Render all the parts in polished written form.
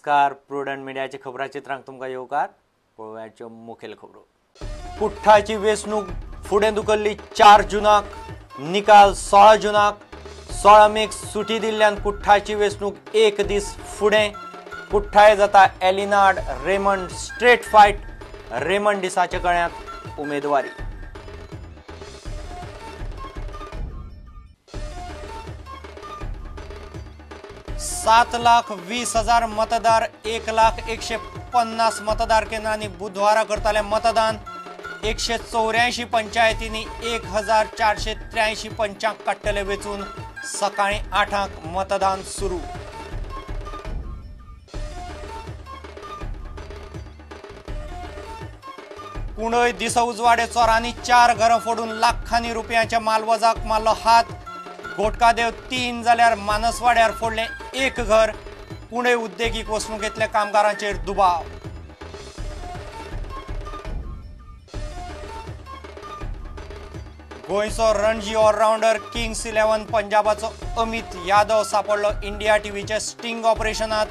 नमस्कार, प्रुडंट मिडियाचे खबराचित्रांक तुमकां येवकार. पळोवयाच्यो मुखेल खबरो. कुठ्ठाची वेंचणूक फुडें धुकल्ली 4 जुनाक, निकाल 16 जुनाक. 16 मेक सुटी दिल्ल्यान कुठ्ठाची वेंचणूक एक दीस फुडें. कुठ्ठाय जाता एलिनाड रेमंड स्ट्रेट फायट. रेमंड दिसाच्या गळ्यांत उमेदवारी. सात लाख 20,000 मतदार 1,00,150 मतदार केंद्रांनी बुधवारा करतले मतदान. 184 पंचायतींनी 1,483 पंचांक काडटले वेंचून. सकाळी 8 मतदान सुरू. कुंडय दिसा उजवाडे चोरांनी 4 घरां फोडून लाखांनी रुपयांच्या मालवजाक मारलो हात. घोटकादेव 3 जाल्यार मानसवाड्यार फोडलें 1 घर. पुणे उद्देगीक वसणुकेंतल्या कामगारांचेर दुबाव. गोंयचो रणजी ऑलरावंडर किंग्स 11 पंजाबाचो अमित यादव सापडलो इंडिया टीव्हीच्या स्टिंग ऑपरेशनात.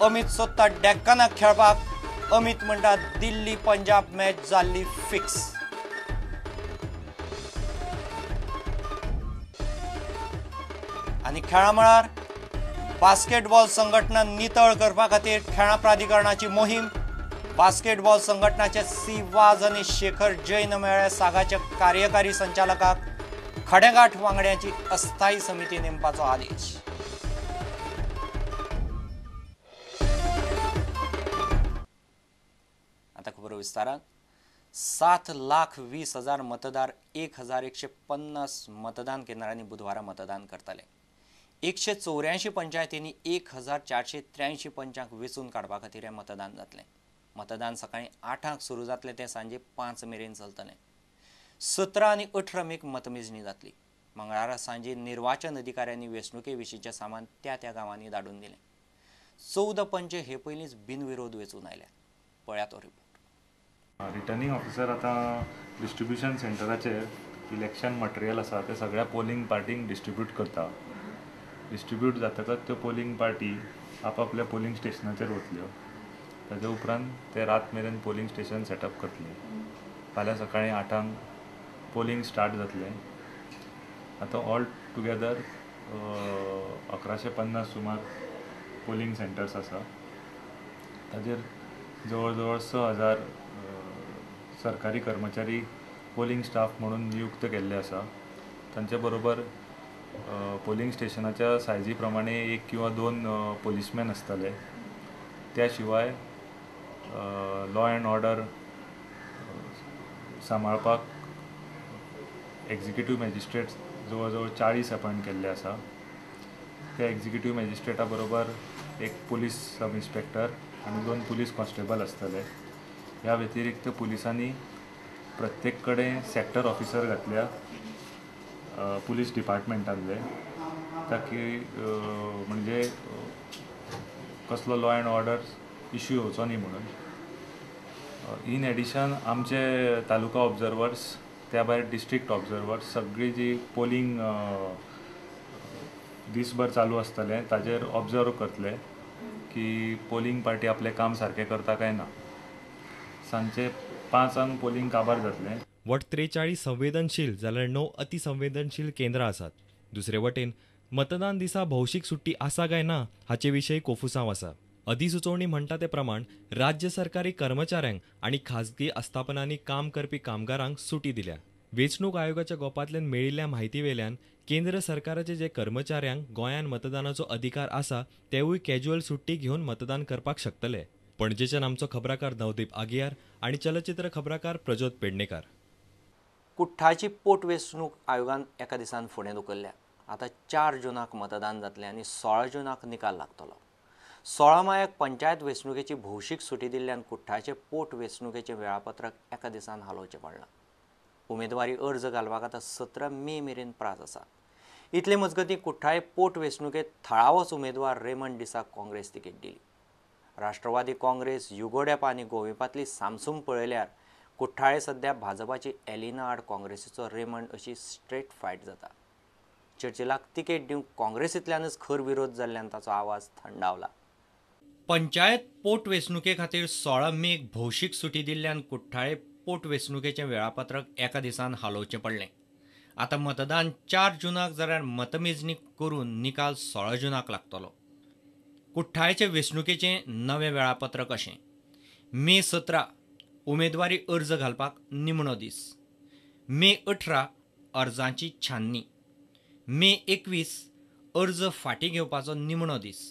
अमित सोदता डेक्कनाक खेळपाक. अमित म्हणटा दिल्ली पंजाब मॅच जाल्ली फिक्स. आनी खेळां मळार बास्केटबॉल संघटना नितळ करपा खातीर खेळां प्राधिकरणाची मोहीम. बास्केटबॉल संघटनाचे सी वाज आनी शेखर जैन मेळ्ळे सागाच्या कार्यकारी संचालकाक खडेगांठ वांगड्यांची अस्थायी समिती नेमपाचो आदेश. आता खबर विस्तारान. 7,20,000 मतदार 1,150 मतदान केंद्रांनी बुधवारा मतदान करतले. 184 पंचायतींनी 1,483 पंचांक वेंचून काडपा खातीर हें मतदान जातलें. मतदान सकाळी 8 सुरू जातलें तें सांजे 5 मेरेन चलतलें. 17 आनी 18 मेक मतमेजणी जातली. मंगळारा सांजे निर्वाचन अधिकाऱ्यांनी वेंचणुके विशींचें सामान त्या त्या गांवांनी धाडून दिलें. 14 पंच हे पयलींच बिनविरोध वेंचून आयल्यात. पळयात हो रिपोर्ट. रिटर्निंग ऑफिसर आतां डिस्ट्रिब्युशन सेंटराचेर इलेक्शन मटेरियल आसा तें सगळ्या पोलिंग पार्टींक डिस्ट्रिब्यूट करता. डिस्ट्रिब्यूट जातकच त्यो पोलिंग पार्टी आपापल्या पोलिंग स्टेशनाचेर वतल्यो. ताजे उपरांत ते रात मेरेन पोलिंग स्टेशन सेटअप करतले. फाल्यां सकाळी 8 पोलिंग स्टार्ट जातलें. आतां ऑल टुगेदर 1150 सुमार पोलिंग सेंटर्स आसा. ताजेर जवळ जवळ 6,000 सरकारी कर्मचारी पोलिंग स्टाफ म्हणून नियुक्त केल्ले आसा. तांचे बरोबर पोलिंग स्टेशनाच्या सायजी प्रमाणे 1 किंवा 2 पोलिसमॅन आसतले. त्या शिवाय लॉ एंड ऑर्डर सांबाळपाक एक्झिक्युटीव मॅजिस्ट्रेट जवळ जवळ 40 अपॉयंट केल्ले आसा. त्या एक्झिक्युटीव मॅजिस्ट्रेटा बरोबर 1 पुलीस सब इन्स्पेक्टर आनी 2 पुलीस कॉन्स्टेबल आसतले. ह्या व्यतिरिक्त पुलिसांनी प्रत्येक कडेन सॅक्टर ऑफिसर घातल्या पुलीस डिपार्टमेंटांतले, ताकी म्हणजे कसलो लॉ एंड ऑर्डर इश्यू येवचो न्ही म्हणून. इन एडिशन आमचे तालुका ऑब्जर्वर्स, त्या भायर डिस्ट्रिक्ट ऑब्जर्वर्स सगळी जी पोलिंग दीसभर चालू आसतलें ताजेर ऑब्जर्व करतले की पोलिंग पार्टी आपलें काम सारकें करता काय ना. सांजचे 5 पोलिंग काबार जातलें. वट 43 संवेदनशील जाल्यार 9 अतिसंवेदनशील केंद्रां आसात. दुसरे वटेन मतदान दिसा भौशीक सुट्टी आसा काय ना हाचे विशीं कोफुसांव आसा. अधिसुचोवणी म्हणटा ते प्रमाण राज्य सरकारी कर्मचाऱ्यांक आनी खाजगी आस्थापनांनी काम करपी कामगारांक सुटी दिल्या. वेंचणूक आयोगाच्या गोपांतल्यान मेळिल्ल्या म्हायती वेल्यान केंद्र सरकाराचे जे कर्मचाऱ्यांक गोंयांत मतदानाचो अधिकार आसा तेवूय कॅज्युअल सुट्टी घेवन मतदान करपाक शकतले. पणजेच्यान आमचो खबराकार नवदीप आगियार आनी चलचित्र खबराकार प्रज्योत पेडणेकार. कुठ्ठाची पोटवेंचणूक आयोगान एका दिसान फुडें धुकल्ल्या. आतां 4 जुनाक मतदान जातलें आनी 16 जुनाक निकाल लागतलो. 16 मायाक पंचायत वेंचणुकेची भौशीक सुटी दिल्ल्यान कुठ्ठाचे पोटवेंचणुकेचें वेळापत्रक एका दिसान हालोवचें पडलां. उमेदवारी अर्ज घालपाक आतां 17 मे मेरेन प्रास आसा. इतले मजगतीं कुठ्ठाळे पोटवेंचणुकेंत थळावोच उमेदवार रेमंड डिसाक काँग्रेस तिकेट दिली. राष्ट्रवादी काँग्रेस, युगोड्यापा आनी गोविपांतली सामसूम पळयल्यार कुठ्ठाळे सध्या भाजपाची एलिना आड काँग्रेसीचो रेमंड अशी स्ट्रेट फायट जाता. चर्चिलाक तिकेट दिवंक काँग्रेसींतल्यानच खर विरोध जाल्ल्यान ताचो आवाज थंडावला. पंचायत पोटवेंचणुके खातीर 16 मेक भौशीक सुटी दिल्ल्यान कुठ्ठाळे पोटवेंचणुकेचें वेळापत्रक एका दिसान हालोवचें पडलें. आतां मतदान 4 जूनाक जाल्यार मतमेजणी करून निकाल 16 जूनाक लागतलो. कुठ्ठाळेचे वेंचणुकेचें नवें वेळापत्रक अशें: मे 17 उमेदवारी अर्ज घालपाक निमणो दीस, मे 18 अर्जांची छाननी, मे 21 अर्ज फाटीं घेवपाचो निमणो दीस,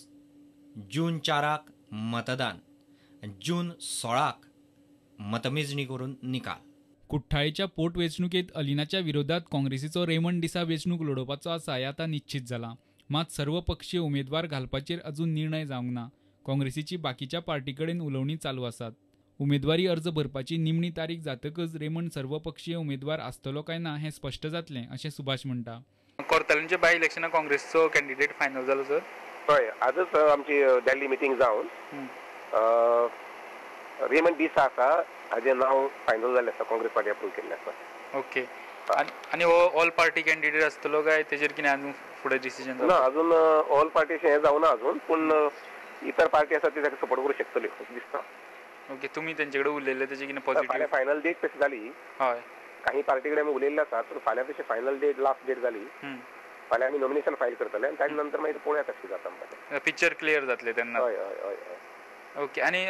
जून 4 मतदान, जून 16 मतमेजणी करून निकाल. कुठ्ठाळेच्या पोटवेंचणुकेत अलिनाच्या विरोधात काँग्रेसीचो रेमंड डिसा वेंचणूक लडोवपाचो आसा हें आतां निश्चित जालां. मात सर्वपक्षीय उमेदवार घालपाचेर अजून निर्णय जावंक ना. काँग्रेसीची बाकीच्या पार्टी कडेन उलोवणी चालू आसात. उमेदवारी अर्ज भरपाची निमणी तारीख जातकच रेमंड सर्वपक्षीय उमेदवार आसतलो काय ना हें स्पश्ट जातलें अशें सुभाष म्हणटा. कोर्तालींच्या बाय इलेक्शनाक काँग्रेसचो कॅन्डिडेट फायनल जालो सर? हय, आजच आमची दिल्ली मिटींग जावन रेमंड डिसा आसा हाजें नांव फायनल जाल्लें आसा, काँग्रेस पार्टी अप्रूव केल्लें आसा. ओके, आनी हो ऑल पार्टी कॅन्डिडेट आसतलो काय तेजेर कितें अजून फुडें डिसिजन? ना, अजून ऑल पार्टी अशें हें जावना अजून, पूण इतर पार्टी आसा ती ताका सपोर्ट करूं शकतली अशें दिसता. ओके, तुमी तेंचे कडेन उलयल्ले तेजें कितें पॉझिटिव्ह? फाल्यां फायनल डेट तशी जाली. हय, काही पार्टी कडेन आमी उलयल्ले आसा, पूण फाल्यां तशी फायनल डेट लास्ट डेट जाली. फाल्यां आमी नॉमिनेशन फायल करतले आनी ताजे नंतर मागीर पळोवया कशें जाता आमकां. पिक्चर क्लियर जातलें तेन्ना. हय हय हय हय. ओके, आनी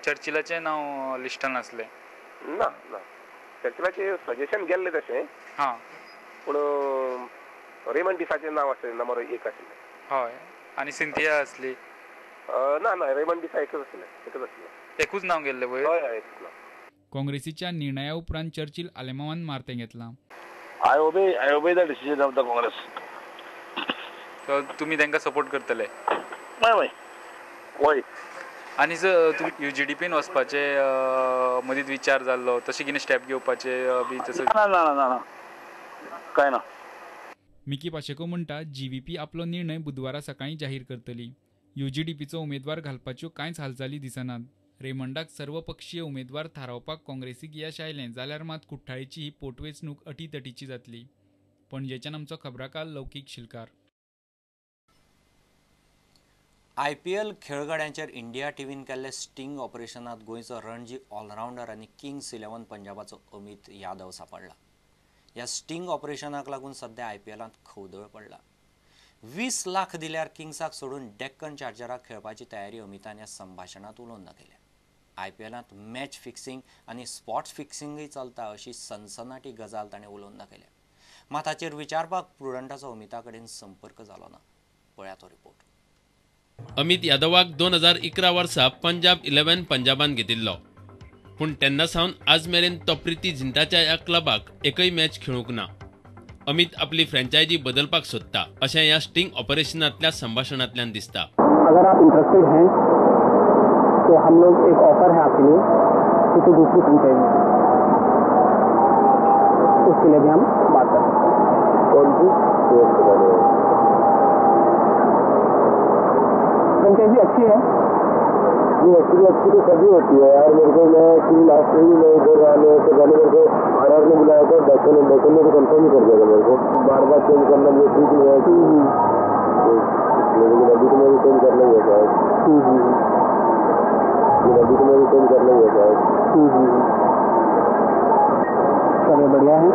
चर्चिलाचें नांव लिस्टान आसलें? ना ना, चर्चिलाचें सजेशन गेल्लें तशें. हां, पूण रेमंड डिसाचें नांव आसलें नंबर 1 आशिल्लें. हय, आनी सिंथिया आसली? ना ना, रेमंड डिसा एकच आसलें, एकच आसलें, एकूच नांव गेल्लें पळय. हय हय, एकूच नांव. काँग्रेसीच्या निर्णया उपरांत चर्चिल आलेमावान मारतें घेतलां. I obey the decision of the Congress. तुमी तांकां सपोर्ट करतले? हय हय हय. आनी सर, तुमी UGDPन वचपाचे मदींच विचार जाल्लो, तशें कितें स्टेप घेवपाचे बी तसो? ना ना ना ना, काय ना. मिकी पाचेको म्हणटा GVP आपलो निर्णय बुधवारा सकाळीं जाहीर करतली. UGDPचो उमेदवार घालपाच्यो कांयच हालचाली दिसनात. रेमंडाक सर्वपक्षीय उमेदवार थारावपाक काँग्रेसीक यश आयलें जाल्यार मात कुठ्ठाळेची ही पोटवेंचणूक अटीतटीची जातली. पणजेच्यान आमचो खबराकार लौकीक शिलकार. IPL खेळगड्यांचेर इंडिया टीव्हीन केल्ले स्टिंग ऑपरेशनात गोंयचो रणजी ऑलरावंडर आनी किंग्स 11 पंजाबाचो अमित यादव सापडला. ह्या स्टिंग ऑपरेशनाक लागून सध्या IPLांत खवदळ पडला. 20 लाख दिल्यार किंग्साक सोडून डेक्कन चार्जराक खेळपाची तयारी अमितान ह्या संभाशणांत उलोवन दाखयल्या. IPLांत मॅच फिक्सिंग आनी स्पॉट फिक्सिंगय चलता अशी सनसनाटी गजाल ताणें उलोवन दाखयल्या. मात हाचेर विचारपाक प्रुडंटाचो अमिता कडेन संपर्क जालो ना. पळया तो रिपोर्ट. अमित यादवाक 2011 वर्सा पंजाब 11 पंजाबान घेतिल्लो, पूण तेन्ना सावन आज मेरेन तो प्रीती झिंटाच्या ह्या क्लबाक एकय मॅच खेळूंक ना. अमित आपली फ्रँचायजी बदलपाक सोदता अशें ह्या स्टिंग ऑपरेशनांतल्या संभाशणांतल्यान दिसता. अगर आप इंटरेस्टेड हैं तो हम लोग एक ऑफर है आपके लिए किसी दूसरी फ्रेंचाइजी, उसके लिए भी हम बात कर सकते हैं. कौन सी? फ्रेंचाइजी अच्छी है? नहीं, एक्चुअली अच्छी तो सभी होती है यार. मेरे को मैं एक्चुअली लास्ट टाइम मैं इधर आने से पहले मेरे को RR ने बुलाया था, डेक्कन ने तो कंफर्म ही कर दिया था मेरे को. बार बार चेंज करना मुझे ठीक नहीं है, लेकिन अभी तो मेरे चेंज करना ही है शायद. अभी तो मेरे चेंज करना ही है शायद. चलिए बढ़िया है.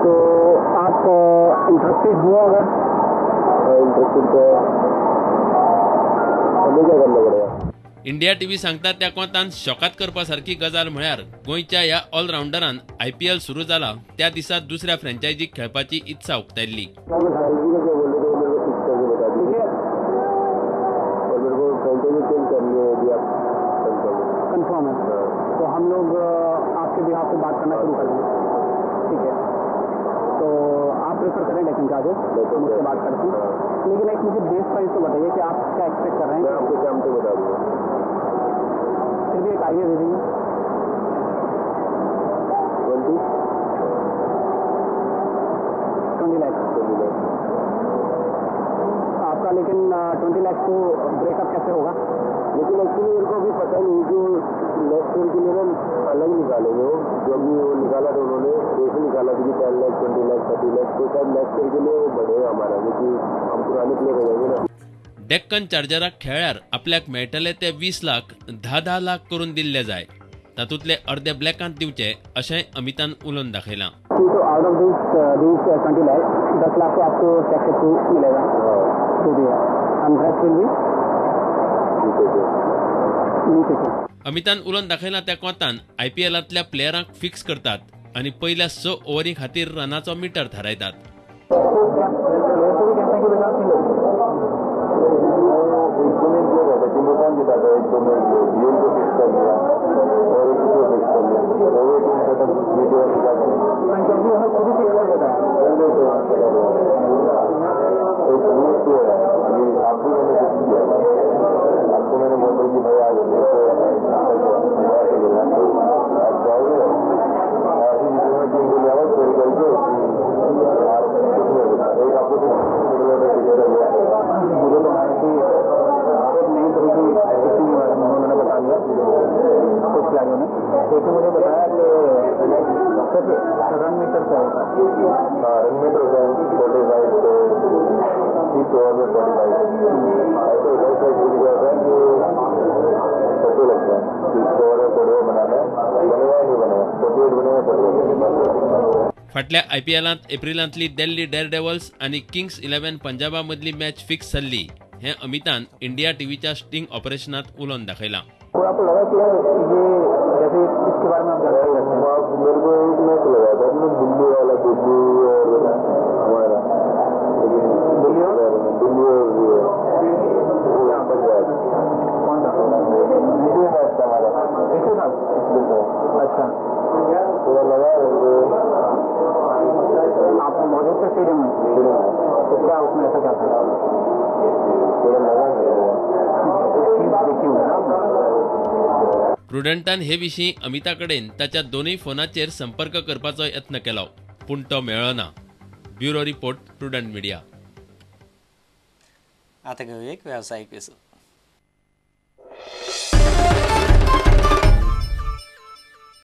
तो आप इंटरेस्टेड हो? अगर इंटरेस्टेड तो हमें क्या करना पड़ेगा? इंडिया टीव्ही सांगता त्या कोंतान शॉकात करपा सारकी गजाल म्हळ्यार गोंयच्या ह्या ऑलरावंडरान IPL सुरू जाला त्या दिसा दुसऱ्या फ्रँचायजीक खेळपाची इत्सा उक्तायल्ली. कंफर्म है तो हम लोग आपके बिहाफ पे बात करना शुरू कर देंगे. ठीक है, तो आप प्रेफर करें डेक्कन चार्जर्स, हम उससे बात करते हैं. लेकिन एक मुझे बेस प्राइस तो बताइए कि आप क्या एक्सपेक्ट कर रहे हैं? मैं आपको शाम को बता दूँगा. फिर भी एक आइडिया दे दीजिए. 20 लाख आपका. लेकिन 20 लाख को ब्रेकअप कैसे होगा? लेकिन एक्चुअली मेरे को अभी पता नहीं कि नेक्स्ट ईयर के लिए ना अलग निकालेंगे वो. जो अभी वो निकाला था उन्होंने रेशो निकाला था कि 10 लाख 20 लाख 30 लाख, तो शायद नेक्स्ट ईयर के लिए वो बढ़ेगा हमारा, क्योंकि हम पुराने प्लेयर हो जाएंगे ना. डेक्कन चार्जराक खेळ्यार आपल्याक मेळटले ते 20 लाख 10-10 लाख करून दिल्ले जाय, तातूंतले अर्दे ब्लॅकांत दिवचे अशेंय अमितान उलोवन दाखयलां. Out of this 20 lakh 10 lakh तो आपको चेक के थ्रू मिलेगा, जो भी है, and rest will be. Amitabh उलोवन दाखयलां त्या कोंतान आयपीएलांतल्या प्लेयरांक फिक्स करतात आनी पयल्या 6 ओव्हरी खातीर रनाचो मिटर थारायतात. फाटल्या आयपीएलांत एप्रिलांतली दिल्ली डेअरडेव्हल्स आनी किंग्स 11 पंजाबा मदली मॅच फिक्स जाल्ली हें अमितान इंडिया टीव्हीच्या स्टिंग ऑपरेशनांत उलोवन दाखयलां. प्रुडंटान हे विशीं अमिता कडेन ताच्या दोनूय फोनाचेर संपर्क करपाचो यत्न केलो, पूण तो मेळ्ळो ना. Bureau report, Prudent media. आतां घेवया एक वेवसायीक विसव.